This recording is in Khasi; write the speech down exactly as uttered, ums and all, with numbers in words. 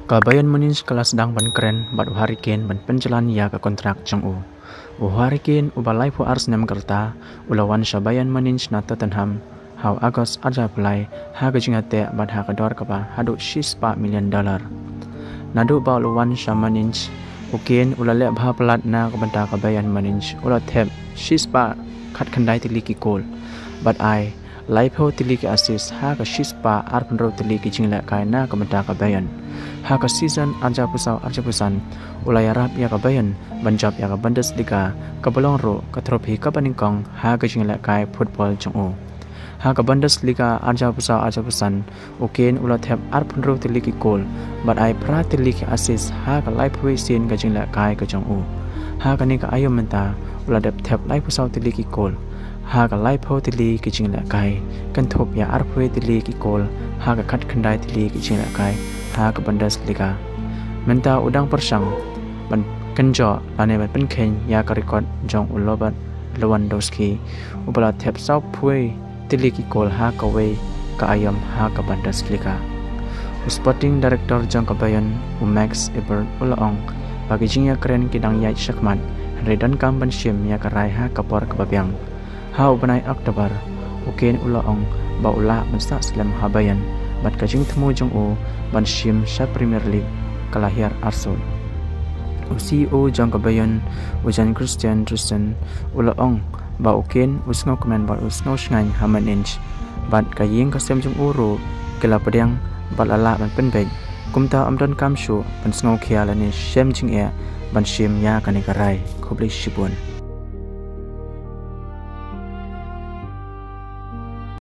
Ka Bayern Munich ka la sdang ban kren bad u Harry Kane ban pynjlan ïa ka kontrak jong u. U Harry Kane uba laiphew ar snem ka rta u la wan sha Bayern Munich na Tottenham ha u August arhajar phew lai ha ka jingïateh bad ha ka dor kaba haduh shispah million dollar. Naduh ba u la wan sha Munich, u Kane u la leh bha palat na ka bynta ka Bayern Munich, u la thep shispah khatkhyndai tylli ki kol bad ai laiphew tylli ki assist ha ka shispah arphew hynriew tylli ki jinglehkai na ka bynta ka Bayern. Ha ka season arhajar phew saw arhajar phew san u la ïarap ïa ka Bayern ban jop ïa ka Bundesliga, kaba long ruh ka trophy kaba nyngkong ha ka jinglehkai football jong u. Ha ka Bundesliga arhajar phew saw arhajar phew san, u Kane u la thep arphew hynriew tylli ki kol bad ai phra tylli ki assist ha ka laiphew wei sien ka jinglehkai ka jong u. Ha kane ka aïom mynta u la dep thep laiphew saw tylli ki kol ha ka laiphew tylli ki jinglehkai, kynthup ïa arphew wei tylli ki kol ha ka khatkhyndai tylli ki jinglehkai ha ka Bundesliga. Mynta u dang pyrshang ban kynjoh lane ban pynkheiñ ïa ka record jong u Robert Lewandowski uba la thep sawphew wei tylli ki kol ha kawei ka aïom ha ka Bundesliga. U Sporting Director jong ka Bayern, u Max Eberl, u la ong ba ki jingïakren ki dang ïaid shakhmat, hynrei donkam ban shim ïa ka rai ha ka por kaba biang. Ha u bnai October, u Kane u la ong ba u lah ban sah slem ha Bayern bad ka jingthmu jong u ban shim sha Premier League ka la hiar arsut. U C E O jong ka Bayern, u Jan Christian Drusen, u la ong ba u Kane u sngewkmen bad u sngewshngaiñ ha Munich bad ka ïing ka sem jong u ruh ki la pdiang bad la lah ban pynbeit. Kumta ym donkam shuh ban sngewkhia lane shem jingeh ban shim ïa kane ka rai. Khublei shibun.